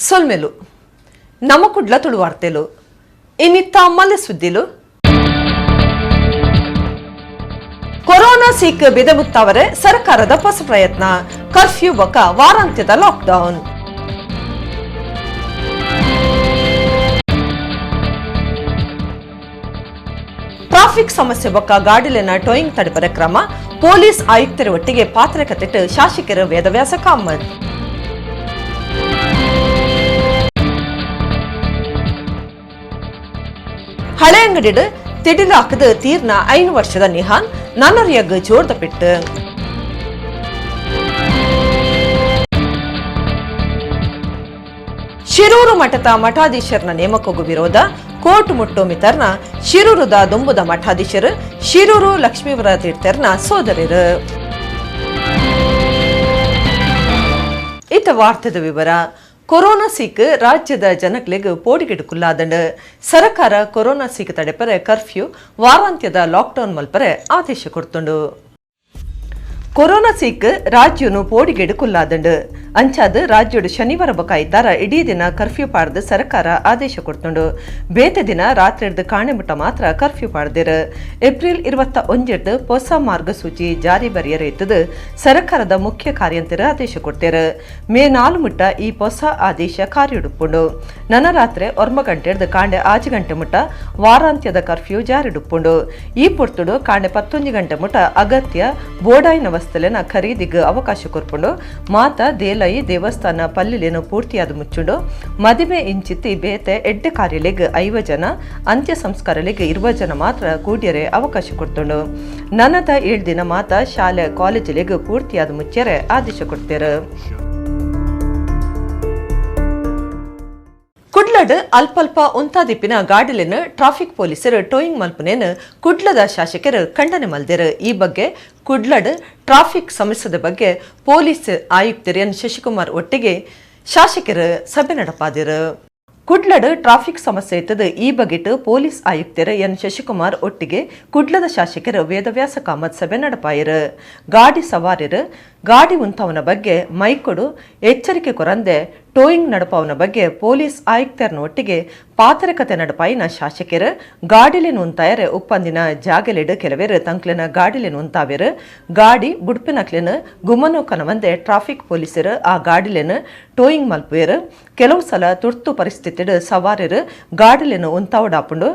ಸೊಲ್ಮೆಲು ನಮ್ಮ ಕುಡ್ಲ ತುಳುವಾರ್ತೆಲು ಇನ್ನಿತ್ತ ಮಲ್ಲೆ ಸುದ್ದಿಲು. ಕೊರೋನಾ ಸೀಕ್ ಬಿದೆಮುತ್ತಾವರೆ ಸರ್ಕಾರದ ಹೊಸ ಪ್ರಯತ್ನ, ಕರ್ಫ್ಯೂ ಬೊಕ ವಾರಾಂತ್ಯದ ಲಾಕ್ಡೌನ್. ಟ್ರಾಫಿಕ್ ಸಮಸ್ಯೆ ಬೊಕ್ಕ ಗಾಡಿಲೆನ ಟೋಯಿಂಗ್ ತಡೆಪರ ಕ್ರಮ, ಪೊಲೀಸ್ ಆಯುಕ್ತರ ಒಟ್ಟಿಗೆ ಪಾತ್ರಕತೆಟ್ಟು ಶಾಸಕರು ವೇದವ್ಯಾಸ ಕಾಮತ್. ಹಳೆಯಂಗಡಿಡು ತಿಡಿಲಾಕದ ತೀರ್ನ 5 ವರ್ಷದ ನಿಹಾನ್ ನನ್ನರಿಯಗ್ ಜೋರ್ದ ಪೆಟ್ಟು. ಶಿರೂರು ಮಠದ ಮಠಾಧೀಶರನ ನೇಮಕಗೂ ವಿರೋಧ, ಕೋರ್ಟ್ ಮುಟ್ಟೋ ಮಿತರ್ನ ಶಿರೂರುದ ದುಂಬುದ ಮಠಾಧೀಶರು ಶಿರೂರು ಲಕ್ಷ್ಮೀವರ ತೀರ್ಥರ್ನ ಸೋದರರು. ಇತ ವಾರ್ತೆದ ವಿವರ. ಕೊರೋನಾ ಸೀಕ್ ರಾಜ್ಯದ ಜನಕ್ಲೆಗ್ ಪೋಡಿಗೆಡು ಕುಲ್ಲಾದಂಡು. ಸರ್ಕಾರ ಕೊರೋನಾ ಸೀಕ್ ತಡೆಪರೆ ಕರ್ಫ್ಯೂ, ವಾರಾಂತ್ಯದ ಲಾಕ್ಡೌನ್ ಮಲ್ಪರೆ ಆದೇಶ ಕೊಡ್ತುಂಡು. ಕೊರೋನಾ ಸೀಕ್ ರಾಜ್ಯನು ಪೋಡಿಗೆಡು ಕುಲ್ಲಾದಂಡು. ಅಂಚಾದ್ ರಾಜ್ಯಡು ಶನಿವಾರ ಬೊಕ ಇಡೀ ದಿನ ಕರ್ಫ್ಯೂ ಪಾಡ್ದು ಸರ್ಕಾರ ಆದೇಶ ಕೊಡ್ತುಂಡು. ಬೇತೆ ದಿನ ರಾತ್ರಿರ್ದು ಕಾಣೆಮುಟ್ಟ ಮಾತ್ರ ಕರ್ಫ್ಯೂ ಪಾಡ್ದಿರು. ಏಪ್ರಿಲ್ 21 ಹೊಸ ಮಾರ್ಗಸೂಚಿ ಜಾರಿ ಬರಿಯರ ಇತ್ತದು ಸರ್ಕಾರದ ಮುಖ್ಯ ಕಾರ್ಯಂತರ ಆದೇಶ ಕೊಡ್ತೇರು. ಮೇ 4 ಮುಟ್ಟ ಈ ಹೊಸ ಆದೇಶ ಕಾರ್ಯಡುಪ್ಪುಂಡು. ನನ ರಾತ್ರಿ 9 ಗಂಟೆರ್ದು ಕಾಂಡೆ 6 ಗಂಟೆ ಮುಟ್ಟ ವಾರಾಂತ್ಯದ ಕರ್ಫ್ಯೂ ಜಾರಿಡುಪ್ಪುಂಡು. ಈ ಪೊರ್ತುಡು ಕಾಂಡೆ 11 ಗಂಟೆ ಮುಟ್ಟ ಅಗತ್ಯ ಬೋಡಾಯಿನ ವಸ್ತುಲೆನ ಖರೀದಿಗೆ ಅವಕಾಶ ಕೊರ್ಪುಂಡು. ಮಾತ ದೇಲೈ ದೇವಸ್ಥಾನ ಪಲ್ಲಿಲೇನು ಪೂರ್ತಿಯಾದ ಮುಚ್ಚುಂಡು. ಮದಿಮೆ ಇಂಚಿತ್ತಿ ಬೇತೆ ಎಡ್ಡೆ ಕಾರ್ಯಲೆಗ್ 50 ಜನ, ಅಂತ್ಯ ಸಂಸ್ಕಾರಲೆಗ್ 20 ಜನ ಮಾತ್ರ ಕೂಡ್ಯರೆ ಅವಕಾಶ ಕೊಡ್ತುಂಡು. ನನದ 7 ದಿನ ಮಾತ ಶಾಲೆ ಕಾಲೇಜುಲೆಗ್ ಪೂರ್ತಿಯಾದ ಮುಚ್ಚರೆ ಆದೇಶ ಕೊಡ್ತೇರು. ಕುಡ್ಲಡ್ ಅಲ್ಪಲ್ಪ ಉಂತಾದಿಪ್ಪಿನ ಗಾಡಿಲೆನ್ ಟ್ರಾಫಿಕ್ ಪೊಲೀಸರು ಟೋಯಿಂಗ್ ಮಲ್ಪುನೇನು ಕುಡ್ಲದ ಶಾಸಕರು ಖಂಡನೆ ಮಲ್ದೆರು. ಈ ಬಗ್ಗೆ ಕುಡ್ಲಡ್ ಟ್ರಾಫಿಕ್ ಸಮಸ್ಯೆದ ಬಗ್ಗೆ ಪೊಲೀಸ್ ಆಯುಕ್ತರು ಎನ್ ಶಶಿಕುಮಾರ್ ಒಟ್ಟಿಗೆ ಶಾಸಕರು ಸಭೆ ನಡಪಾದಿರು. ಕುಡ್ಲಡ್ ಟ್ರಾಫಿಕ್ ಸಮಸ್ಯೆ ಇತ್ತದು ಈ ಬಗೆಟ್ ಪೊಲೀಸ್ ಆಯುಕ್ತರು ಎನ್ ಶಶಿಕುಮಾರ್ ಒಟ್ಟಿಗೆ ಕುಡ್ಲದ ಶಾಸಕರು ವೇದವ್ಯಾಸ ಕಾಮತ್ ಸಭೆ ನಡಪಾಯರು. ಗಾಡಿ ಸವಾರರು ಗಾಡಿ ಉಂತವನ ಬಗ್ಗೆ ಮೈಕೊಡು ಎಚ್ಚರಿಕೆ ಕೊರಂದೆ ಟೋಯಿಂಗ್ ನಡಪವನ ಬಗ್ಗೆ ಪೊಲೀಸ್ ಆಯುಕ್ತರನ ಒಟ್ಟಿಗೆ ಪಾತರಕತೆ ನಡಪಾಯಿನ ಶಾಸಕರು ಗಾಡಿಲೆನ್ ಉಂತಾಯರೆ ಉಪ್ಪಂದಿನ ಜಾಗಲೆಡ್ ಕೆಲವೇರು ತಂಕ್ಲೆನ ಗಾಡಿಲೆನ್ ಉಂತಾವೆರು. ಗಾಡಿ ಬುಡ್ಪಿನಕ್ಲೆನ್ ಗುಮ್ಮನೋಕನ ಟ್ರಾಫಿಕ್ ಪೊಲೀಸರು ಆ ಗಾಡಿಲೆನ್ ಟೋಯಿಂಗ್ ಮಲ್ಪುವೆರು. ಕೆಲವು ಸಲ ತುರ್ತು ಪರಿಸ್ಥಿತಿಡ್ ಸವಾರರು ಗಾಡಿಲೆನ್ ಉಂತಾವಡಾಪುಂಡು.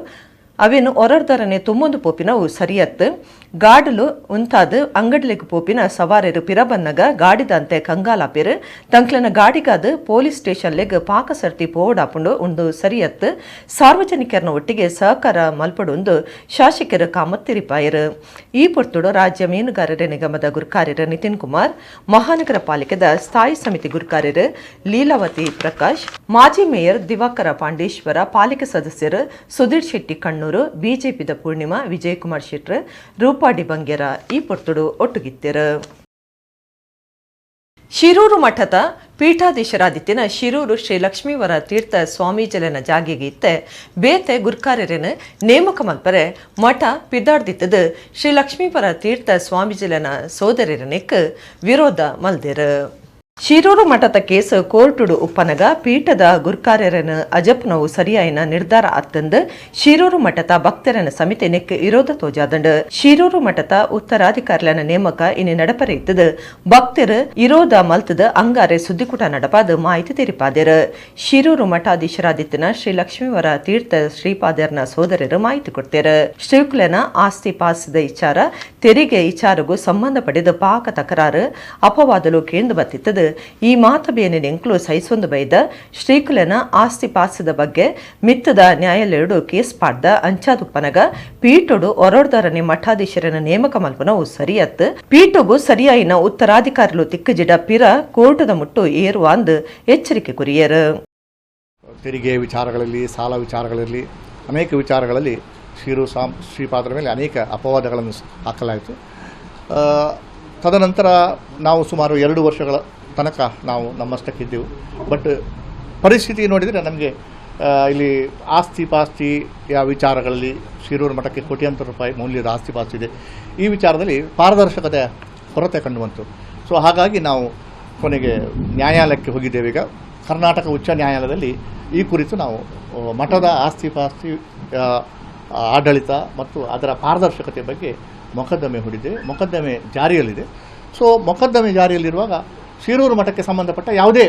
ಅವೇನು ಒರರ್ದರನೆ ತುಂಬೊಂದು ಪೋಪಿನವು ಸರಿಯತ್ತು. ಗಾಡಲು ಉಂತಾದ್ ಅಂಗಡಿಲೆಗ್ ಪೋಪಿನ ಸವಾರರು ಪಿರಬನ್ನಗ ಗಾಡಿದಂತೆ ಕಂಗಾಲಾಪೇರು. ತಂಕ್ಲೆನ ಗಾಡಿಗಾದ ಪೊಲೀಸ್ ಸ್ಟೇಷನ್ಲೆಗ್ ಪಾಕ ಸರ್ತಿ ಪೋವಡಾಪುಂಡು. ಉಂದು ಸರಿಯತ್ತು. ಸಾರ್ವಜನಿಕರನ ಒಟ್ಟಿಗೆ ಸಹಕಾರ ಮಲ್ಪಡುಂದು ಶಾಸಕರು ಕಾಮತ್ತಿರಿಪಾಯರು. ಈ ಪೊರ್ತುಡು ರಾಜ್ಯ ಮೀನುಗಾರರ ನಿಗಮದ ಗುರುಕಾರ್ಯರು ನಿತಿನ್ ಕುಮಾರ್, ಮಹಾನಗರ ಪಾಲಿಕೆದ ಸ್ಥಾಯಿ ಸಮಿತಿ ಗುರುಕಾರ್ಯರು ಲೀಲಾವತಿ ಪ್ರಕಾಶ್, ಮಾಜಿ ಮೇಯರ್ ದಿವಾಕರ ಪಾಂಡೇಶ್ವರ, ಪಾಲಿಕೆ ಸದಸ್ಯರು ಸುಧೀರ್ ಶೆಟ್ಟಿ ಕಣ್ಣೂರು, ಬಿಜೆಪಿದ ಪೂರ್ಣಿಮಾ ವಿಜಯಕುಮಾರ್ ಶೆಟ್ಟರ್, ರೂಪಾಡಿ ಬಂಗೇರ ಈ ಪೊರ್ತುಡು ಒಟ್ಟುಗಿತ್ತೆರು. ಶಿರೂರು ಮಠದ ಪೀಠಾಧೀಶರಾದಿತ್ತಿನ ಶಿರೂರು ಶ್ರೀ ಲಕ್ಷ್ಮೀವರ ತೀರ್ಥ ಸ್ವಾಮೀಜಲನ ಜಾಗೆಗೆ ಇತ್ತೆ ಬೇತೆ ಗುರ್ಕಾರ್ಯರನ್ನು ನೇಮಕ ಮಲ್ಪರೆ ಮಠ ಪಿದಾಡ್ದಿತ್ತದು ಶ್ರೀ ಲಕ್ಷ್ಮೀವರ ತೀರ್ಥ ಸ್ವಾಮೀಜಲನ ಸೋದರರನೆಕ್ ವಿರೋಧ ಮಲ್ದೆರು. ಶಿರೂರು ಮಠದ ಕೇಸ್ ಕೋರ್ಟುಡು ಉಪ್ಪನಗ ಪೀಠದ ಗುರ್ಕಾರ್ಯರನ ಅಜಪ್ನವು ಸರಿಯಾಯಿನ ನಿರ್ಧಾರ ಅತ್ತಂದು ಶಿರೂರು ಮಠದ ಭಕ್ತರನ ಸಮಿತಿ ನೆಕ್ ವಿರೋಧ ತೋಜಾದಂಡು. ಶಿರೂರು ಮಠದ ಉತ್ತರಾಧಿಕಾರಿಲನ ನೇಮಕ ಇನಿ ನಡಪರೆ ಇತ್ತದು ಭಕ್ತರು ವಿರೋಧ ಮಲ್ತದ ಅಂಗಾರೆ ಸುದ್ದಿಕೂಟ ನಡಪಾದ ಮಾಹಿತಿ ತೆರಿಪಾದೆರು. ಶಿರೂರು ಮಠಾಧೀಶರಾದಿತ್ತಿನ ಶ್ರೀ ಲಕ್ಷ್ಮೀವರ ತೀರ್ಥ ಶ್ರೀಪಾದರ್ನ ಸೋದರರು ಮಾಹಿತಿ ಕೊಡ್ತೇರು. ಶ್ರೀಕುಲನ ಆಸ್ತಿ ಪಾಸದ ವಿಚಾರ, ತೆರಿಗೆ ವಿಚಾರಗೂ ಸಂಬಂಧ ಪಡೆದ ಪಾಕ ತಕರಾರು ಅಪವಾದಲು ಕೇಂದ್ರ ಬತ್ತಿತ್ತದು. ಈ ಮಾತಬೇನೆ ನೆಂಕ್ಲು ಸಹಿಸೊಂದು ಬೈದ ಶ್ರೀಕುಲನ ಆಸ್ತಿ ಪಾಸದ ಬಗ್ಗೆ ಮಿತ್ತದ ನ್ಯಾಯಾಲಯಡು ಕೇಸ್ ಪಾಡ್ದ ಅಂಚಾದುಪ್ಪನಗ ಪೀಠೊಡು ಒರೊಡ್ದರನೆ ಮಠಾಧೀಶರನ ನೇಮಕ ಮಲ್ಪನವು ಸರಿಯತ್ತು. ಪೀಠೊಗು ಸರಿಯಾಯಿನ ಉತ್ತರಾಧಿಕಾರಿಲು ತಿಕ್ಕಜಿಡ ಪಿರ ಕೋರ್ಟದ ಮುಟ್ಟು ಏರುವ ಅಂದು ಎಚ್ಚರಿಕೆ ಕುರಿಯರು. ತೆರಿಗೆ ವಿಚಾರಗಳಲ್ಲಿ, ಸಾಲ ವಿಚಾರಗಳಲ್ಲಿ, ಅನೇಕ ವಿಚಾರಗಳಲ್ಲಿ ಶ್ರೀರು ಶ್ರೀಪಾದರ ಮೇಲೆ ಅನೇಕ ಅಪವಾದಗಳನ್ನು ಹಾಕಲಾಯಿತು. ತದನಂತರ ನಾವು ಸುಮಾರು 2 ವರ್ಷಗಳ ತನಕ ನಾವು ನಮ್ಮಷ್ಟಕ್ಕಿದ್ದೆವು. ಬಟ್ ಪರಿಸ್ಥಿತಿ ನೋಡಿದರೆ ನಮಗೆ ಇಲ್ಲಿ ಆಸ್ತಿ ಪಾಸ್ತಿ ಯಾವ ವಿಚಾರಗಳಲ್ಲಿ ಶಿರೂರು ಮಠಕ್ಕೆ ಕೋಟ್ಯಾಂತರ ರೂಪಾಯಿ ಮೌಲ್ಯದ ಆಸ್ತಿ ಪಾಸ್ತಿ ಇದೆ. ಈ ವಿಚಾರದಲ್ಲಿ ಪಾರದರ್ಶಕತೆ ಕೊರತೆ ಕಂಡುಬಂತು. ಹಾಗಾಗಿ ನಾವು ಕೊನೆಗೆ ನ್ಯಾಯಾಲಯಕ್ಕೆ ಹೋಗಿದ್ದೇವೆ. ಈಗ Karnataka ಉಚ್ಚ ನ್ಯಾಯಾಲಯದಲ್ಲಿ ಈ ಕುರಿತು ನಾವು ಮಠದ ಆಸ್ತಿ ಪಾಸ್ತಿ ಆಡಳಿತ ಮತ್ತು ಅದರ ಪಾರದರ್ಶಕತೆ ಬಗ್ಗೆ ಮೊಕದ್ದಮೆ ಹೂಡಿದ್ದೇವೆ. ಮೊಕದ್ದಮೆ ಜಾರಿಯಲ್ಲಿದೆ. ಸೊ ಮೊಕದ್ದಮೆ ಜಾರಿಯಲ್ಲಿರುವಾಗ ಶಿರೂರು ಮಠಕ್ಕೆ ಸಂಬಂಧಪಟ್ಟ ಯಾವುದೇ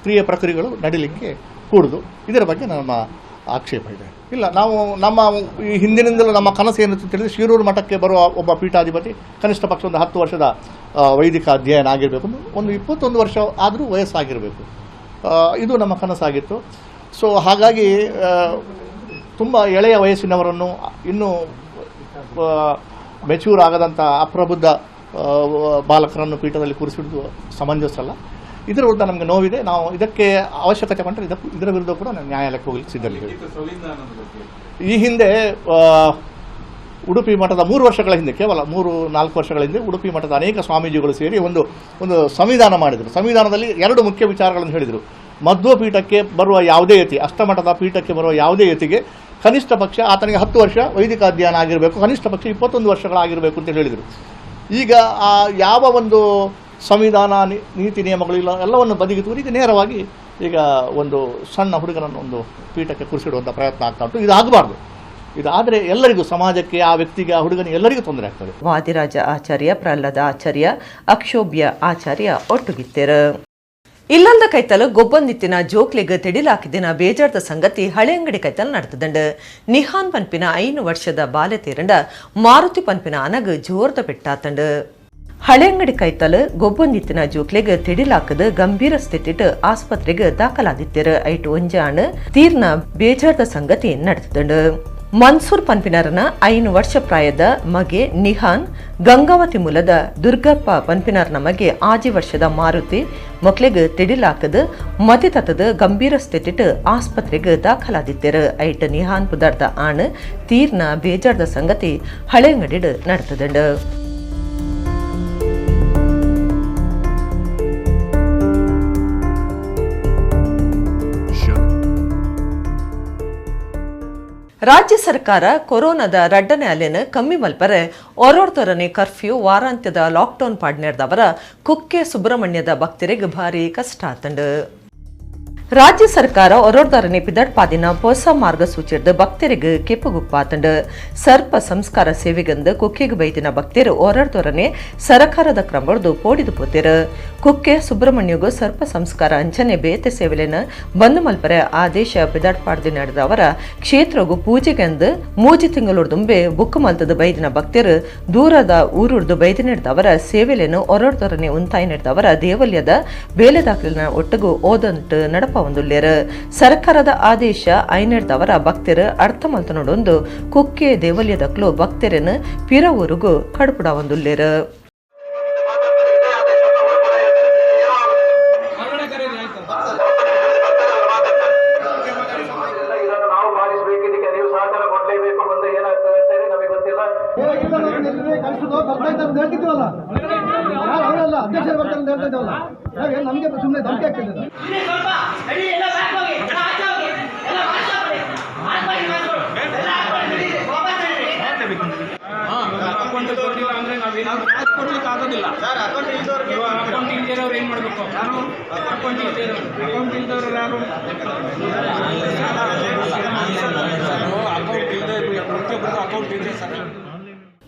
ಕ್ರಿಯೆ ಪ್ರಕ್ರಿಯೆಗಳು ನಡೀಲಿಕ್ಕೆ ಕೂಡುದು. ಇದರ ಬಗ್ಗೆ ನಮ್ಮ ಆಕ್ಷೇಪ ಇದೆ. ಇಲ್ಲ, ನಾವು ನಮ್ಮ ಈ ಹಿಂದಿನಿಂದಲೂ ನಮ್ಮ ಕನಸು ಏನು ಅಂತ ತಿಳಿದ್ರೆ ಶಿರೂರು ಮಠಕ್ಕೆ ಬರುವ ಒಬ್ಬ ಪೀಠಾಧಿಪತಿ ಕನಿಷ್ಠ ಪಕ್ಷ ಒಂದು 10 ವರ್ಷದ ವೈದಿಕ ಅಧ್ಯಯನ ಆಗಿರಬೇಕು, ಒಂದು 21 ವರ್ಷ ಆದರೂ ವಯಸ್ಸಾಗಿರಬೇಕು. ಇದು ನಮ್ಮ ಕನಸಾಗಿತ್ತು. ಸೊ ಹಾಗಾಗಿ ತುಂಬ ಎಳೆಯ ವಯಸ್ಸಿನವರನ್ನು, ಇನ್ನೂ ಮೆಚ್ಯೂರ್ ಆಗದಂಥ ಅಪ್ರಬುದ್ಧ ಬಾಲಕರನ್ನು ಪೀಠದಲ್ಲಿ ಕೂರಿಸಿಡುವುದು ಸಮಂಜಸ ಅಲ್ಲ. ಇದರ ವಿರುದ್ಧ ನಮಗೆ ನೋವಿದೆ. ನಾವು ಇದಕ್ಕೆ ಅವಶ್ಯಕತೆ ಕಂಡ್ರೆ ಇದರ ವಿರುದ್ಧ ಕೂಡ ನಾವು ನ್ಯಾಯಾಲಯಕ್ಕೆ ಹೋಗಲಿಕ್ಕೆ ಸಿದ್ಧರಿದ್ದೇವೆ. ಈ ಹಿಂದೆ ಉಡುಪಿ ಮಠದ 3 ವರ್ಷಗಳ ಹಿಂದೆ, ಕೇವಲ 3-4 ವರ್ಷಗಳ ಹಿಂದೆ ಉಡುಪಿ ಮಠದ ಅನೇಕ ಸ್ವಾಮೀಜಿಗಳು ಸೇರಿ ಒಂದು ಒಂದು ಸಂವಿಧಾನ ಮಾಡಿದರು. ಸಂವಿಧಾನದಲ್ಲಿ 2 ಮುಖ್ಯ ವಿಚಾರಗಳನ್ನು ಹೇಳಿದರು. ಮಧ್ವ ಪೀಠಕ್ಕೆ ಬರುವ ಯಾವುದೇ ಯತಿ, ಅಷ್ಟಮಠದ ಪೀಠಕ್ಕೆ ಬರುವ ಯಾವುದೇ ಯತಿಗೆ ಕನಿಷ್ಠ ಪಕ್ಷ ಆತನಿಗೆ 10 ವರ್ಷ ವೈದಿಕ ಅಧ್ಯಯನ ಆಗಿರಬೇಕು, ಕನಿಷ್ಠ ಪಕ್ಷ 21 ವರ್ಷಗಳಾಗಿರಬೇಕು ಅಂತ ಹೇಳಿದರು. ಈಗ ಆ ಯಾವ ಒಂದು ಸಂವಿಧಾನ ನೀತಿ ನಿಯಮಗಳು ಇಲ್ಲ, ಎಲ್ಲವನ್ನು ಬದಿಗೆ ತೂರಿ ಈಗ ನೇರವಾಗಿ ಈಗ ಒಂದು ಸಣ್ಣ ಹುಡುಗನನ್ನು ಒಂದು ಪೀಠಕ್ಕೆ ಕೂರಿಸಿಡುವಂಥ ಪ್ರಯತ್ನ ಆಗ್ತಾ ಉಂಟು. ಇದಾಗಬಾರ್ದು. ಇದಾದರೆ ಎಲ್ಲರಿಗೂ, ಸಮಾಜಕ್ಕೆ, ಆ ವ್ಯಕ್ತಿಗೆ, ಆ ಹುಡುಗನಿಗೆ ಎಲ್ಲರಿಗೂ ತೊಂದರೆ ಆಗ್ತದೆ. ವಾದಿರಾಜ ಆಚಾರ್ಯ, ಪ್ರಹ್ಲಾದ ಆಚಾರ್ಯ, ಅಕ್ಷೋಭ್ಯ ಆಚಾರ್ಯ ಒಟ್ಟುಗಿತ್ತೇರು. ಇಲ್ಲಂದ ಕೈತಲು ಗೊಬ್ಬಂದಿತ್ತಿನ ಜೋಕ್ಲೆಗ್ ತೆಡಿಲಾಕಿದಿನ ಬೇಜಾರ್ದ ಸಂಗತಿ ಹಳೆಯಂಗಡಿ ಕೈತಲ್ ನಡೆತದಂಡು. ನಿಹಾನ್ ಪನ್ಪಿನ 5 ವರ್ಷದ ಬಾಲೆ ತೇರಂಡ ಮಾರುತಿ ಪನ್ಪಿನ ಅನಗ್ ಜೋರ್ದ ಪೆಟ್ಟಾತಂಡು. ಹಳೆಯಂಗಡಿ ಕೈತಲ್ ಗೊಬ್ಬಂದಿತ್ತಿನ ಜೋಕ್ಲೆಗ್ ತೆಡಿಲಾಕದ ಗಂಭೀರ ಸ್ಥಿತಿಟ್ ಆಸ್ಪತ್ರೆಗೆ ದಾಖಲಾದಿತ್ತಿರು. ಐಟು ಒಂಜಾಣ್ ತೀರ್ನ ಬೇಜಾರ್ದ ಸಂಗತಿ ನಡೆತದಂಡು. ಮನ್ಸೂರ್ ಪನ್ಪಿನರನ 5 ವರ್ಷ ಪ್ರಾಯದ ಮಗೆ ನಿಹಾನ್, ಗಂಗಾವತಿ ಮೂಲದ ದುರ್ಗಪ್ಪ ಪನ್ಪಿನರನ ಮಗೆ 6 ವರ್ಷದ ಮಾರುತಿ ಮಕ್ಳಿಗೆ ತೆಡಿಲಾಕದ ಮತಿ ತತ್ತದ ಗಂಭೀರ ಸ್ಥಿತಿಟ್ ಆಸ್ಪತ್ರೆಗೆ ದಾಖಲಾದಿತ್ತಿರು. ಐಟ ನಿಹಾನ್ ಪುದರ್ದ ಆಣ್ ತೀರ್ನ ಬೇಜಾರ್ದ ಸಂಗತಿ ಹಳೆಂಗಡಿಡ್ ನಡೆತದಂಡು. ರಾಜ್ಯ ಸರ್ಕಾರ ಕೊರೋನಾದ ರಡ್ಡನೆ ಅಲೆನ ಕಮ್ಮಿ ಮಲ್ಪರೆ ಒರೋರ್ತರನೆ ಕರ್ಫ್ಯೂ, ವಾರಾಂತ್ಯದ ಲಾಕ್ಡೌನ್ ಪಾಡ್ನೇರ್ದವರ ಕುಕ್ಕೆ ಸುಬ್ರಹ್ಮಣ್ಯದ ಭಕ್ತರಿಗೆ ಭಾರಿ ಕಷ್ಟ ಆತಂಡು. ರಾಜ್ಯ ಸರ್ಕಾರ ಒರೋರ್ದರನೆ ಪಿದಡ್ಪಾದಿನ ಹೊಸ ಮಾರ್ಗಸೂಚಿರ್ದು ಭಕ್ತರಿಗೆ ಕೆಪ್ಪುಗುಪ್ಪಾತಂಡು. ಸರ್ಪ ಸಂಸ್ಕಾರ ಸೇವೆಗಂದು ಕುಕ್ಕೆಗೆ ಬೈದಿನ ಭಕ್ತರು ಒರರ್ದೊರನೆ ಸರಕಾರದ ಕ್ರಮರ್ದು ಪೋಡಿದು ಪೋತಿರು. ಕುಕ್ಕೆ ಸುಬ್ರಹ್ಮಣ್ಯಗೂ ಸರ್ಪ ಸಂಸ್ಕಾರ ಅಂಚನೆ ಬೇತೆ ಸೇವೆಲೆನ ಬಂದು ಮಲ್ಪರೆ ಆದೇಶ ಪಿದಡ್ಪಾಡ್ದಿ ನಡೆದವರ ಕ್ಷೇತ್ರಗೂ ಪೂಜೆಗೆಂದು 3 ತಿಂಗಳೊಡ್ದುಂಬೆ ಬುಕ್ ಮಲ್ತದ ಬೈದಿನ ಭಕ್ತರು ದೂರದ ಊರುರ್ದು ಬೈದಿ ನಡೆದವರ ಸೇವೆಲೆನು ಒರರ್ದೊರನೆ ಉಂತಾಯಿ ನಡೆದವರ ದೇವಲ್ಯದ ಬೇಲೆ ದಾಖಲಿನ ಒಟ್ಟಿಗೂ ಓದಂಟು ನಡಪ ಒಂದುಲ್ಲೇರು. ಸರ್ಕಾರದ ಆದೇಶ ಐನೆಡ್ದವರ ಭಕ್ತರು ಅರ್ಥ ಮಲ್ತನೊಡೊಂದು ಕುಕ್ಕೆ ದೇವಲ್ಯದಕ್ಲು ಭಕ್ತರನ್ನು ಪಿರ ಊರುಗು ಕಡ್ಪುಡ ಒಂದುಲ್ಲೇರು.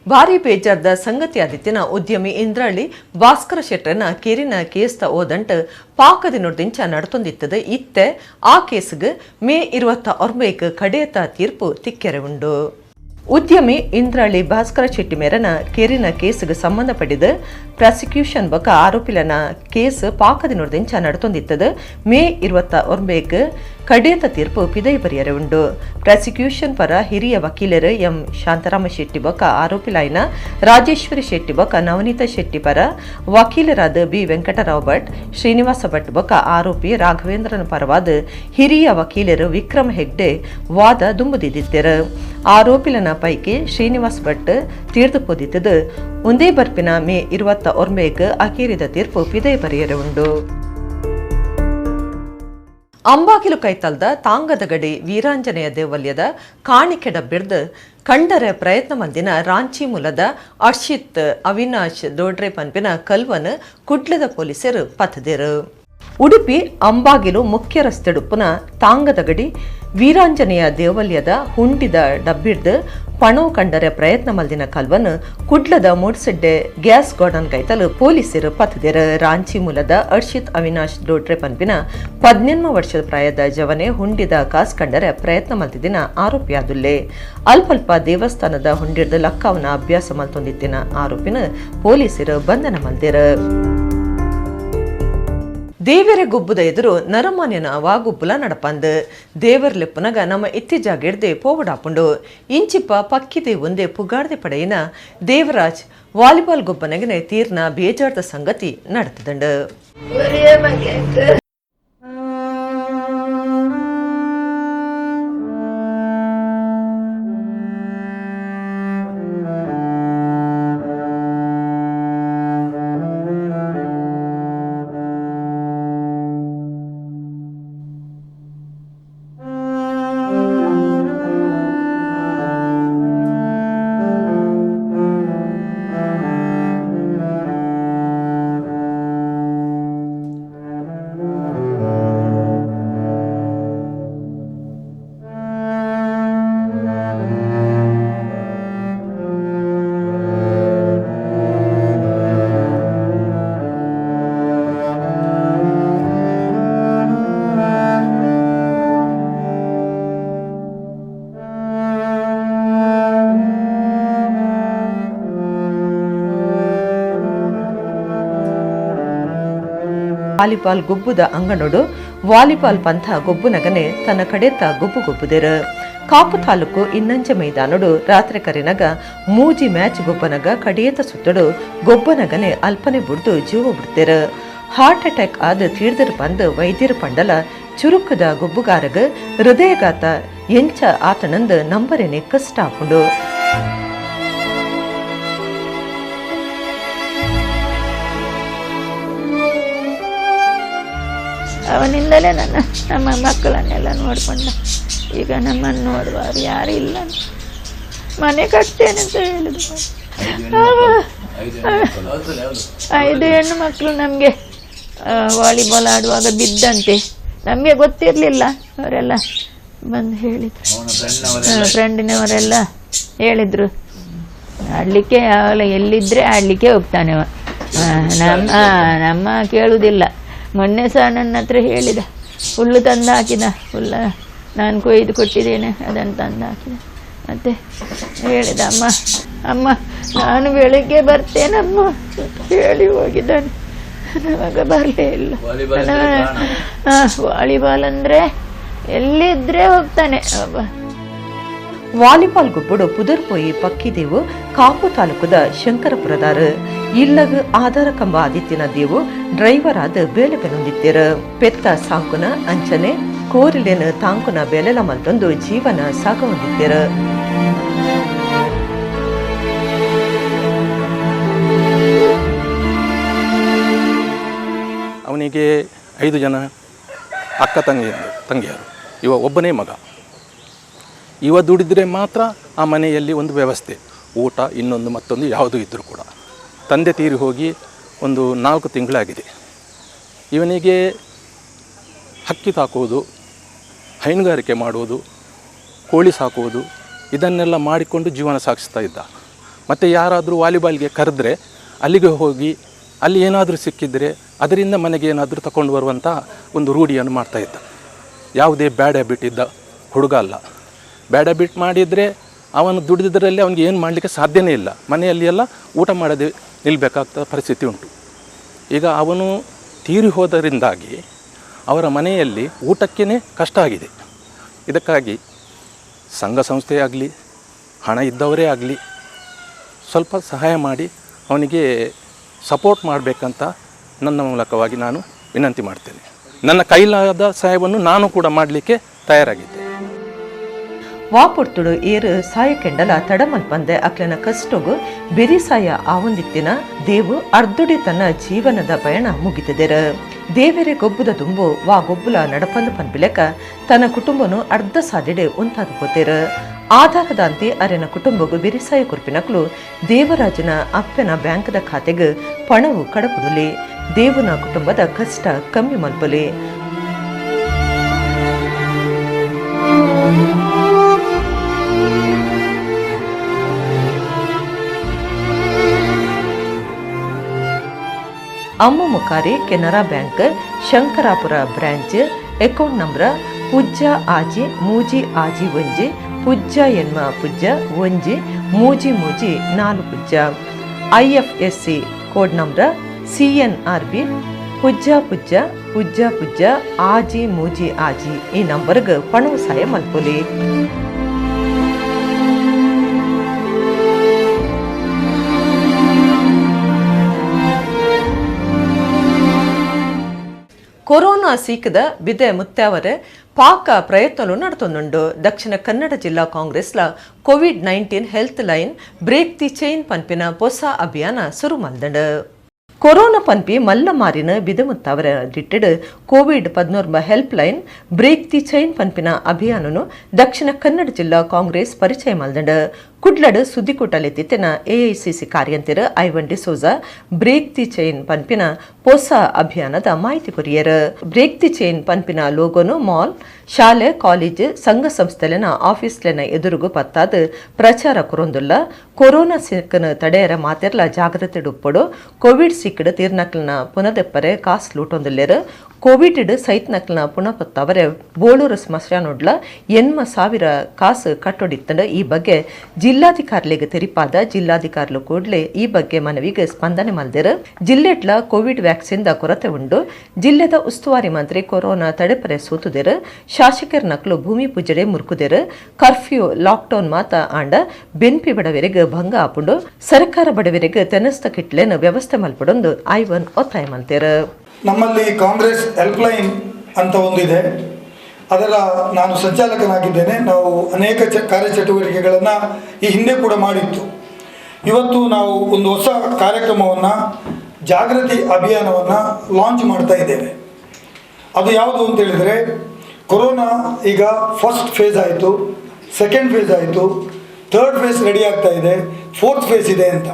ಭಾರಿ ಬೇಜಾರ್ದ ಸಂಗತಿ ಆದಿತ್ಯನ ಉದ್ಯಮಿ ಇಂದ್ರಳ್ಳಿ ಭಾಸ್ಕರ ಶೆಟ್ಟರನ ಕೇರಿನ ಕೇಸ್ತ ಓದಂಟ ಪಾಕದಿನೊಡ್ದಿಂಚ ನಡತೊಂದಿತ್ತದ. ಇತ್ತೆ ಆ ಕೇಸ್ಗೆ ಮೇ 29 ಕಡೆಯತ ತೀರ್ಪು ತಿಕ್ಕೆರೆ ಉಂಡು. ಉದ್ಯಮಿ ಇಂದ್ರಳ್ಳಿ ಭಾಸ್ಕರ ಶೆಟ್ಟಿ ಮೇರನ ಕೇರಿನ ಕೇಸ್ಗೆ ಸಂಬಂಧಪಟ್ಟಿದ ಪ್ರಾಸಿಕ್ಯೂಷನ್ ಬಕ ಆರೋಪಿಲನ ಕೇಸ್ ಪಾಕದಿನೊಡ್ದಿಂಚ ನಡತೊಂದಿತ್ತದ. ಮೇ 29 ಕಡೇತ ತೀರ್ಪು ಪಿದೈ ಬರಿಯರೆ ಉಂಡು. ಪ್ರಾಸಿಕ್ಯೂಷನ್ ಪರ ಹಿರಿಯ ವಕೀಲರು ಎಂ ಶಾಂತರಾಮ ಶೆಟ್ಟಿ ಬೊಕ್ಕ ಆರೋಪಿಲಾಯಿನ ರಾಜೇಶ್ವರಿ ಶೆಟ್ಟಿ ಬೊಕ್ಕ ನವನೀತ ಶೆಟ್ಟಿ ಪರ ವಕೀಲರಾದ ಬಿ ವೆಂಕಟರಾವ್ ಭಟ್, ಶ್ರೀನಿವಾಸ ಭಟ್ ಬೊಕ್ಕ ಆರೋಪಿ ರಾಘವೇಂದ್ರನ ಪರವಾದ ಹಿರಿಯ ವಕೀಲರು ವಿಕ್ರಮ್ ಹೆಗ್ಡೆ ವಾದ ದುಂಬುದಿದ್ದಿದ್ದರು. ಆರೋಪಿಲನ ಪೈಕಿ ಶ್ರೀನಿವಾಸ್ ಭಟ್ ತೀರ್ದು ಪೊದಿತ್ತದು. ಒಂದೇ ಬರ್ಪಿನ ಮೇ 29 ಅಕೀರಿದ ತೀರ್ಪು ಪಿದೈ ಬರಿಯರೆ ಉಂಡು. ಅಂಬಾಗಿಲು ಕೈತಲ್ದ ತಾಂಗದಗಡಿ ವೀರಾಂಜನೇಯ ದೇವಲ್ಯದ ಕಾಣಿಕೆಡ ಬಿರ್ದು ಕಂಡರೆ ಪ್ರಯತ್ನ ಮಂದಿನ ರಾಂಚಿ ಮೂಲದ ಅರ್ಷಿತ್ ಅವಿನಾಶ್ ದೋಡ್ರೆ ಪನ್ಪಿನ ಕಲ್ವನ್ ಕುಡ್ಲದ ಪೊಲೀಸರು ಪತ್ತದಿರು. Udupi ಅಂಬಾಗಿಲು ಮುಖ್ಯ ರಸ್ತೆಡುಪ್ಪುನ ತಾಂಗದಗಡಿ ವೀರಾಂಜನೇಯ ದೇವಲ್ಯದ ಹುಂಡಿದ ಡಬ್ಬಿಡ್ದು ಪಣವು ಕಂಡರೆ ಪ್ರಯತ್ನ ಮಲ್ದಿನ ಕಲ್ವನ್ ಕುಡ್ಲದ ಮೂಡ್ಸೆಡ್ಡೆ ಗ್ಯಾಸ್ ಗಾರ್ಡನ್ ಕೈತಲು ಪೊಲೀಸರು ಪತ್ತದೆರು. ರಾಂಚಿ ಮೂಲದ ಅರ್ಷಿತ್ ಅವಿನಾಶ್ ಡೋಟ್ರೆ ಪನ್ಪಿನ 18 ವರ್ಷದ ಪ್ರಾಯದ ಜವನೆ ಹುಂಡಿದ ಕಾಸ್ ಕಂಡರೆ ಪ್ರಯತ್ನ ಮಲ್ತಿದಿನ ಆರೋಪಿಯಾದುಲ್ಲೆ. ಅಲ್ಪಲ್ಪ ದೇವಸ್ಥಾನದ ಹುಂಡಿರ್ದ ಲಕ್ಕಾವನ ಅಭ್ಯಾಸ ಮಲ್ತೊಂದಿತ್ತಿನ ಆರೋಪಿನ ಪೊಲೀಸರು ಬಂಧನ ಮಲ್ದೆರು. ದೇವರ ಗೊಬ್ಬುದ ಎದುರು ನರಮಾನ್ಯನ ವಾಗುಬ್ಬುಲ ನಡಪಂದು ದೇವರ ಲೆಪ್ಪುನಗ ನಮ್ಮ ಇತ್ತೀಜಾಗಿಡ್ದೆ ಪೋವಡಾಪುಂಡು. ಇಂಚಿಪ ಪಕ್ಕಿದೆ ಒಂದೇ ಪುಗಾರ್ದೆ ಪಡೆಯಿನ ದೇವರಾಜ್ ವಾಲಿಬಾಲ್ ಗೊಬ್ಬನಗನೆ ತೀರ್ನ ಬೇಜಾರ್ದ ಸಂಗತಿ ನಡೆತದಂಡು. ವಾಲಿಬಾಲ್ ಗೊಬ್ಬುದ ಅಂಗನೋಡು ವಾಲಿಬಾಲ್ ಪಂಥ ಗೊಬ್ಬುನಗನೆ ತನ್ನ ಕಡೆತ ಗೊಬ್ಬು ಗೊಬ್ಬುದಿರು. ಕಾಪು ತಾಲೂಕು ಇನ್ನಂಚೆ ಮೈದಾನೋಡು ರಾತ್ರಿ ಕರಿನಗ ಮೂಜಿ ಮ್ಯಾಚ್ ಗೊಬ್ಬನಗ ಕಡಿಯತ ಸುತ್ತಡು ಗೊಬ್ಬನಗನೆ ಅಲ್ಪನೆ ಬುಡ್ದು ಜೀವ ಬಿಡ್ತಿರು. ಹಾರ್ಟ್ ಅಟ್ಯಾಕ್ ಆದ ತೀರ್ದರ್ ಬಂದು ವೈದ್ಯರು ಪಂಡಲ ಚುರುಕದ ಗೊಬ್ಬುಗಾರಗ ಹೃದಯಘಾತ ಎಂಚ ಆತನಂದು ನಂಬರೇನೆ ಕಷ್ಟ ಆಪುಂಡು. ಅವನಿಂದಲೇ ನನ್ನ ನಮ್ಮ ಮಕ್ಕಳನ್ನೆಲ್ಲ ನೋಡಿಕೊಂಡ. ಈಗ ನಮ್ಮನ್ನು ನೋಡುವವರು ಯಾರು ಇಲ್ಲ. ಮನೆ ಕಟ್ತೇನೆ ಅಂತ ಹೇಳಿದ್ರು. 5 ಹೆಣ್ಣು ಮಕ್ಕಳು ನಮಗೆ ವಾಲಿಬಾಲ್ ಆಡುವಾಗ ಬಿದ್ದಂತೆ, ನಮಗೆ ಗೊತ್ತಿರಲಿಲ್ಲ. ಅವರೆಲ್ಲ ಬಂದು ಹೇಳಿದರು, ಫ್ರೆಂಡಿನವರೆಲ್ಲ ಹೇಳಿದರು. ಆಡಲಿಕ್ಕೆ ಯಾವಾಗ ಎಲ್ಲಿದ್ದರೆ ಆಡಲಿಕ್ಕೆ ಹೋಗ್ತಾನೆ ಅವ. ನಮ್ಮ ನಮ್ಮ ಕೇಳುವುದಿಲ್ಲ. ಮೊನ್ನೆ ಸಹ ನನ್ನ ಹತ್ರ ಹೇಳಿದ, ಹುಲ್ಲು ತಂದು ಹಾಕಿದ, ಹುಲ್ಲ ನಾನು ಕೊಯ್ದು ಕೊಟ್ಟಿದ್ದೇನೆ, ಅದನ್ನು ತಂದು ಹಾಕಿದ. ಮತ್ತು ಹೇಳಿದ, ಅಮ್ಮ ಅಮ್ಮ ನಾನು ಬೆಳಿಗ್ಗೆ ಬರ್ತೇನಮ್ಮ ಹೇಳಿ ಹೋಗಿದ್ದಾನೆ. ನಮಗ ಬರಲೇ ಇಲ್ಲ. ವಾಲಿಬಾಲ್ ಅಂದರೆ ಎಲ್ಲಿದ್ದರೆ ಹೋಗ್ತಾನೆ ಒಬ್ಬ. ವಾಲಿಬಾಲ್ ಗೊಬ್ಬುಡು ಪುದರ್ಪೋಯಿ ಪಕ್ಕಿದೇವು ಕಾಪು ತಾಲೂಕುದ ಶಂಕರಪುರದಾರು. ಇಲ್ಲಗ ಆಧಾರ ಕಂಬ ಆದಿತ್ಯನ ದೇವು ಡ್ರೈವರ್ ಆದ ಬೇಲೆ ಬೆನೊಂದಿತ್ತಿರು. ಪೆತ್ತ ಸಾಂಕುನ ಅಂಚನೆ ಕೋರಿಲೇನ ತಾಂಕುನ ಬೆಲೆಲ ಮಲ್ತೊಂದು ಜೀವನ ಸಾಗವೊಂದಿತ್ತಿರು. ಅವನಿಗೆ 5 ಜನ ಅಕ್ಕ ತಂಗಿಯರು. ಇವ ಒಬ್ಬನೇ ಮಗ. ಇವ ದುಡಿದರೆ ಮಾತ್ರ ಆ ಮನೆಯಲ್ಲಿ ಒಂದು ವ್ಯವಸ್ಥೆ, ಊಟ ಇನ್ನೊಂದು ಮತ್ತೊಂದು ಯಾವುದು ಇದ್ದರೂ ಕೂಡ. ತಂದೆ ತೀರಿ ಹೋಗಿ ಒಂದು 4 ತಿಂಗಳಾಗಿದೆ. ಇವನಿಗೆ ಹಕ್ಕಿ ಸಾಕುವುದು, ಹೈನುಗಾರಿಕೆ ಮಾಡುವುದು, ಕೋಳಿ ಸಾಕುವುದು, ಇದನ್ನೆಲ್ಲ ಮಾಡಿಕೊಂಡು ಜೀವನ ಸಾಗಿಸ್ತಾ ಇದ್ದ. ಮತ್ತು ಯಾರಾದರೂ ವಾಲಿಬಾಲ್ಗೆ ಕರೆದ್ರೆ ಅಲ್ಲಿಗೆ ಹೋಗಿ ಅಲ್ಲಿ ಏನಾದರೂ ಸಿಕ್ಕಿದರೆ ಅದರಿಂದ ಮನೆಗೆ ಏನಾದರೂ ತಗೊಂಡು ಬರುವಂಥ ಒಂದು ರೂಢಿಯನ್ನು ಮಾಡ್ತಾಯಿದ್ದ. ಯಾವುದೇ ಬ್ಯಾಡ್ ಹ್ಯಾಬಿಟ್ ಇದ್ದ ಹುಡುಗ ಅಲ್ಲ. ಬ್ಯಾಡ್ ಹ್ಯಾಬಿಟ್ ಮಾಡಿದರೆ ಅವನು ದುಡಿದರಲ್ಲಿ ಅವನಿಗೆ ಏನು ಮಾಡಲಿಕ್ಕೆ ಸಾಧ್ಯನೇ ಇಲ್ಲ. ಮನೆಯಲ್ಲಿ ಎಲ್ಲ ಊಟ ಮಾಡದೆ ನಿಲ್ಲಬೇಕಾಗ್ತ ಪರಿಸ್ಥಿತಿ ಉಂಟು. ಈಗ ಅವನು ತೀರಿ ಹೋದರಿಂದಾಗಿ ಅವರ ಮನೆಯಲ್ಲಿ ಊಟಕ್ಕೇ ಕಷ್ಟ ಆಗಿದೆ. ಇದಕ್ಕಾಗಿ ಸಂಘ ಸಂಸ್ಥೆಯಾಗಲಿ, ಹಣ ಇದ್ದವರೇ ಆಗಲಿ ಸ್ವಲ್ಪ ಸಹಾಯ ಮಾಡಿ ಅವನಿಗೆ ಸಪೋರ್ಟ್ ಮಾಡಬೇಕಂತ ನನ್ನ ಮೂಲಕವಾಗಿ ನಾನು ವಿನಂತಿ ಮಾಡ್ತೇನೆ. ನನ್ನ ಕೈಲಾದ ಸಹಾಯವನ್ನು ನಾನು ಕೂಡ ಮಾಡಲಿಕ್ಕೆ ತಯಾರಾಗಿದ್ದೆ. ವಾಪೊರ್ತುಡು ಏರು ಸಾಯಕೆಂಡಲ ತಡಮಲ್ಪಂದೆ ಅಕ್ಲನ ಕಷ್ಟಗು ಬೆರಿಸಾಯ ಆವೊಂದಿತ್ತಿನ ದೇವು ಅರ್ದುಡಿ ತನ್ನ ಜೀವನದ ಪಯಣ ಮುಗಿತಿದೆರ. ದೇವರೇ ಗೊಬ್ಬುದ ತುಂಬು ವಾ ಗೊಬ್ಬುಲ ನಡಪಂದು ಪನ್ಪಿಲೆಕ ತನ್ನ ಕುಟುಂಬನು ಅರ್ಧ ಸಾದಿಡೆ ಉಂತಾದ ಪೋತೆರ. ಆಧಾರದಾಂತಿ ಅರೆನ ಕುಟುಂಬಗು ಬೆರಿಸಾಯ ಕುರ್ಪಿನಕ್ಲು ದೇವರಾಜನ ಅಪ್ಪನ ಬ್ಯಾಂಕದ ಖಾತೆಗೆ ಪಣವು ಕಡಪುದುಲಿ. ದೇವನ ಕುಟುಂಬದ ಕಷ್ಟ ಕಮ್ಮಿ ಮಲ್ಪಲಿ. Ammu Mukari Canara bank Shankarapura branch account number ಪೂಜ್ಯ ಆಜಿ ಮೂಜಿ ಆಜಿ ಒಂಜಿ ಪೂಜ್ಯ ಎನ್ಮ ಪೂಜ್ಯ ಒಂಜಿ ಮೂಜಿ ಮೂಜಿ ನಾಲು ಪೂಜ್ಯ IFSC code number CNRB ಪೂಜ್ಯ ಪೂಜ್ಯ ಪೂಜ್ಯ ಪೂಜ್ಯ ಆಜಿ ಮೂಜಿ ಆಜಿ ಈ ನಂಬರ್ಗೆ ಪಣವು ಸಹಾಯ ಮಲ್ಪೊಲಿ. ಕೊರೋನಾ ಸೀಕದ ಬಿದೆ ಮುತ್ತಾವರೆ ಪಾಕ ಪ್ರಯತ್ನలు ನಡತೊಂದುಂಡು. ದಕ್ಷಿಣ ಕನ್ನಡ ಜಿಲ್ಲಾ ಕಾಂಗ್ರೆಸ್ಲ COVID-19 health line break the chain ಪನ್ಪಿನ ಹೊಸ ಅಭಿಯಾನ ಶುರು ಮಲ್ದಂಡು. ಕೊರೋನಾ ಪನ್ಪಿ ಮಲ್ಲ ಮಾರಿನ ಬಿದೆ ಮುತ್ತಾವರ ದಿಟ್ಟಿಡ್ COVID-19 help line break the chain ಪನ್ಪಿನ ಅಭಿಯಾನನು ದಕ್ಷಿಣ ಕನ್ನಡ ಜಿಲ್ಲಾ ಕಾಂಗ್ರೆಸ್ ಪರಿಚಯ ಮಲ್ದಂಡು. ಕುಡ್ಲಡ್ ಸುದ್ದಿಕೂಟಲೆತ್ತಿನ AICC ಕಾರ್ಯಂತಿರು Ivan D'Souza break the chain ಪನ್ಪಿನ ಹೊಸ ಅಭಿಯಾನದ ಮಾಹಿತಿ ಕೊರಿಯರು. Break the chain ಪನ್ಪಿನ ಲೋಗೋನು ಮಾಲ್, ಶಾಲೆ, ಕಾಲೇಜ್, ಸಂಘ ಸಂಸ್ಥೆಲೆನ ಆಫೀಸ್ಲೆನ ಎದುರುಗು ಪತ್ತಾದ ಪ್ರಚಾರ ಕೊರೊಂದುಲ್ಲ. ಕೊರೋನಾ ಸಿಕ್ಕನ ತಡೆಯರ ಮಾತೆರ್ಲ ಜಾಗ್ರತೆ ಉಪ್ಪಡು. ಕೋವಿಡ್ ಸಿಕ್ಕಡ್ ತೀರ್ನಕ್ಲನ ಪುನದೆಪ್ಪರೆ ಕಾಸ್ ಲೂಟೊಂದುಲ್ಲೆರು. ಕೋವಿಡ್ ಸೈತ್ನಕ್ಲನ ಪುನಪತ್ತವರೆ ಬೋಳೂರು ಸ್ಮಶಾನೊಡ್ಲ 80,000 ಕಾಸು ಕಟ್ಟೊಡಿತ್ತಂಡ. ಈ ಬಗ್ಗೆ ಜಿಲ್ಲಾಧಿಕಾರಿಗಳಿಗೆ ತೆರಿಪಾದ ಜಿಲ್ಲಾಧಿಕಾರಿಗಳು ಕೂಡಲೇ ಈ ಬಗ್ಗೆ ಮನವಿಗೆ ಸ್ಪಂದನೆ ಮಲ್ದೆರು. ಜಿಲ್ಲೆಟ್ಲ Covid vaccine the ಕೊರತೆ ಉಂಡು. ಜಿಲ್ಲೆದ ಉಸ್ತುವಾರಿ ಮಂತ್ರಿ ಕೊರೋನಾ ತಡೆಪರೆ ಸೂತುದೆರು. ಶಾಸಕರ ನಕ್ಲು ಭೂಮಿ ಪೂಜೆ ಮುರುಕುದೆರು. ಕರ್ಫ್ಯೂ ಲಾಕ್ಡೌನ್ ಮಾತ ಆಂಡ ಬೆನ್ಪಿ ಬಡವರಿಗೆ ಭಂಗ ಆಪುಂಡು. ಸರ್ಕಾರ ಬಡವರಿಗೆ ತೆನಸ್ತ ಕಿಟ್ಲೇನು ವ್ಯವಸ್ಥೆ ಮಲ್ಪಡೊಂದು ಐವನ್ ಒತ್ತಾಯ ಮಲ್ತೆರು. ನಮ್ಮಲ್ಲಿ ಕಾಂಗ್ರೆಸ್ ಹೆಲ್ಪ್ಲೈನ್ ಅಂತ ಒಂದಿದೆ, ಅದರ ನಾನು ಸಂಚಾಲಕನಾಗಿದ್ದೇನೆ. ನಾವು ಅನೇಕ ಕಾರ್ಯಚಟುವಟಿಕೆಗಳನ್ನು ಈ ಹಿಂದೆ ಕೂಡ ಮಾಡಿತ್ತು. ಇವತ್ತು ನಾವು ಒಂದು ಹೊಸ ಕಾರ್ಯಕ್ರಮವನ್ನು, ಜಾಗೃತಿ ಅಭಿಯಾನವನ್ನು ಲಾಂಚ್ ಮಾಡ್ತಾ ಇದ್ದೇವೆ. ಅದು ಯಾವುದು ಅಂತೇಳಿದರೆ, ಕೊರೋನಾ ಈಗ ಫಸ್ಟ್ ಫೇಸ್ ಆಯಿತು, ಸೆಕೆಂಡ್ ಫೇಸ್ ಆಯಿತು, third phase ready ಆಗ್ತಾ ಇದೆ, ಫೋರ್ತ್ ಫೇಸ್ ಇದೆ ಅಂತ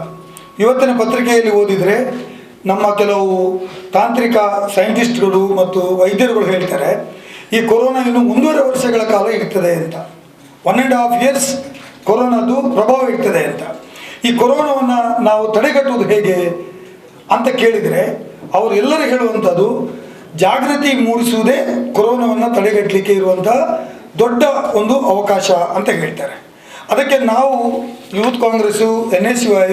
ಇವತ್ತಿನ ಪತ್ರಿಕೆಯಲ್ಲಿ ಓದಿದರೆ ನಮ್ಮ ಕೆಲವು ತಾಂತ್ರಿಕ ಸೈಂಟಿಸ್ಟ್ಗಳು ಮತ್ತು ವೈದ್ಯರುಗಳು ಹೇಳ್ತಾರೆ, ಈ ಕೊರೋನಾ ಇನ್ನು 1.5 ವರ್ಷಗಳ ಕಾಲ ಇರ್ತದೆ ಅಂತ. 1.5 ಇಯರ್ಸ್ ಕೊರೋನಾದು ಪ್ರಭಾವ ಇರ್ತದೆ ಅಂತ. ಈ ಕೊರೋನಾವನ್ನು ನಾವು ತಡೆಗಟ್ಟುವುದು ಹೇಗೆ ಅಂತ ಕೇಳಿದರೆ ಅವರೆಲ್ಲರೂ ಹೇಳುವಂಥದ್ದು ಜಾಗೃತಿ ಮೂಡಿಸುವುದೇ ಕೊರೋನಾವನ್ನು ತಡೆಗಟ್ಟಲಿಕ್ಕೆ ಇರುವಂಥ ದೊಡ್ಡ ಒಂದು ಅವಕಾಶ ಅಂತ ಹೇಳ್ತಾರೆ. ಅದಕ್ಕೆ ನಾವು ಯೂತ್ ಕಾಂಗ್ರೆಸ್ಸು, NSUI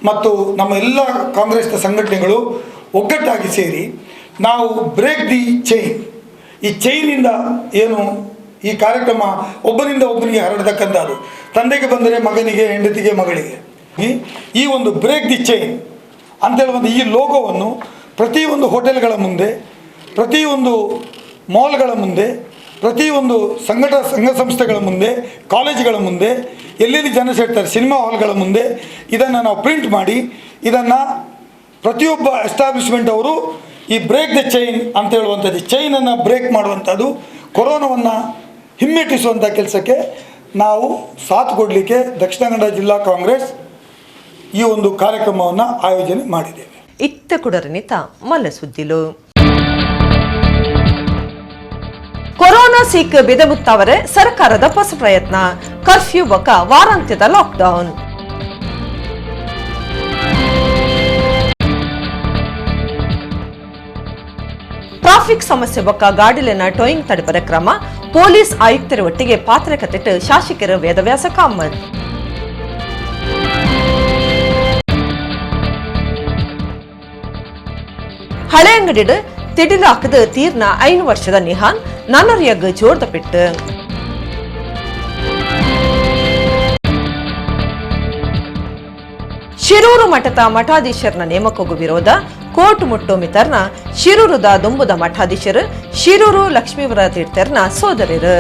ಮತ್ತು ನಮ್ಮ ಎಲ್ಲ ಕಾಂಗ್ರೆಸ್ನ ಸಂಘಟನೆಗಳು ಒಗ್ಗಟ್ಟಾಗಿ ಸೇರಿ ನಾವು break the chain, ಈ ಚೈನಿಂದ ಏನು ಈ ಕಾರ್ಯಕ್ರಮ ಒಬ್ಬನಿಂದ ಒಬ್ಬನಿಗೆ ಹರಡತಕ್ಕಂಥದ್ದು, ತಂದೆಗೆ ಬಂದರೆ ಮಗನಿಗೆ, ಹೆಂಡತಿಗೆ, ಮಗಳಿಗೆ, ಈ ಒಂದು break the chain ಅಂತೇಳುವಂಥ ಈ ಲೋಗೋವನ್ನು ಪ್ರತಿಯೊಂದು ಹೋಟೆಲ್ಗಳ ಮುಂದೆ, ಪ್ರತಿಯೊಂದು ಮಾಲ್ಗಳ ಮುಂದೆ, ಪ್ರತಿಯೊಂದು ಸಂಘ ಸಂಸ್ಥೆಗಳ ಮುಂದೆ, ಕಾಲೇಜುಗಳ ಮುಂದೆ, ಎಲ್ಲೆಲ್ಲಿ ಜನ ಸೇರ್ತಾರೆ ಸಿನಿಮಾ ಹಾಲ್ಗಳ ಮುಂದೆ ಇದನ್ನು ನಾವು ಪ್ರಿಂಟ್ ಮಾಡಿ ಇದನ್ನು ಪ್ರತಿಯೊಬ್ಬ ಎಸ್ಟಾಬ್ಲಿಷ್ಮೆಂಟ್ ಅವರು ಈ break the chain ಅಂತ ಹೇಳುವಂಥದ್ದು, ಚೈನನ್ನು ಬ್ರೇಕ್ ಮಾಡುವಂಥದ್ದು, ಕೊರೋನಾವನ್ನು ಹಿಮ್ಮೆಟ್ಟಿಸುವಂಥ ಕೆಲಸಕ್ಕೆ ನಾವು ಸಾಥ್ ಕೊಡಲಿಕ್ಕೆ ದಕ್ಷಿಣ ಕನ್ನಡ ಜಿಲ್ಲಾ ಕಾಂಗ್ರೆಸ್ ಈ ಒಂದು ಕಾರ್ಯಕ್ರಮವನ್ನು ಆಯೋಜನೆ ಮಾಡಿದ್ದೇವೆ. ಇತ್ತ ಕುಡರನಿತ ಮಲ್ಲ ಸುದ್ದಿಲು. ಕೊರೋನಾ ಸೀಕ್ ಬೆದಮುತ್ತವರೆ ಸರ್ಕಾರದ ಹೊಸ ಪ್ರಯತ್ನ, ಕರ್ಫ್ಯೂ ಬೊಕ ವಾರಾಂತ್ಯದ ಲಾಕ್ಡೌನ್. ಟ್ರಾಫಿಕ್ ಸಮಸ್ಯೆ ಬೊಕ್ಕ ಗಾಡಿಲಿನ ಟೋಯಿಂಗ್ ತಡೆಪರ ಕ್ರಮ, ಪೊಲೀಸ್ ಆಯುಕ್ತರ ಒಟ್ಟಿಗೆ ಪಾತ್ರ ಕತ್ತಿಟ್ಟು ಶಾಸಕರು ವೇದವ್ಯಾಸ ಕಾಮತ್. ಹಳೆ ಅಂಗಡಿಡು ತಿಡಿಲಾಕದ ತೀರ್ನ 5 ವರ್ಷದ ನಿಹಾನ್ ನನರಿಯಗ್ ಜೋರ್ದ ಪೆಟ್ಟು. ಶಿರೂರು ಮಠದ ಮಠಾಧೀಶರನ ನೇಮಕಗೂ ವಿರೋಧ, ಕೋರ್ಟ್ ಮುಟ್ಟು ಮಿತರ್ನ ಶಿರೂರುದ ದುಂಬುದ ಮಠಾಧೀಶರು ಶಿರೂರು ಲಕ್ಷ್ಮೀವರ ತೀರ್ಥರ್ನ ಸೋದರರು.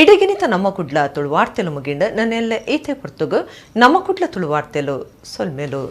ಇಡಗಿನಿತ ನಮ್ಮ ಕುಡ್ಲ ತುಳುವಾರ್ತೆಲು ಮುಗಿಂಡ ನನ್ನೆಲ್ಲ ಈತೆ ಪುರ್ತುಗು ನಮ್ಮ ಕುಡ್ಲ ತುಳುವಾರ್ತೆಲು ಸೊಲ್ಮೇಲು.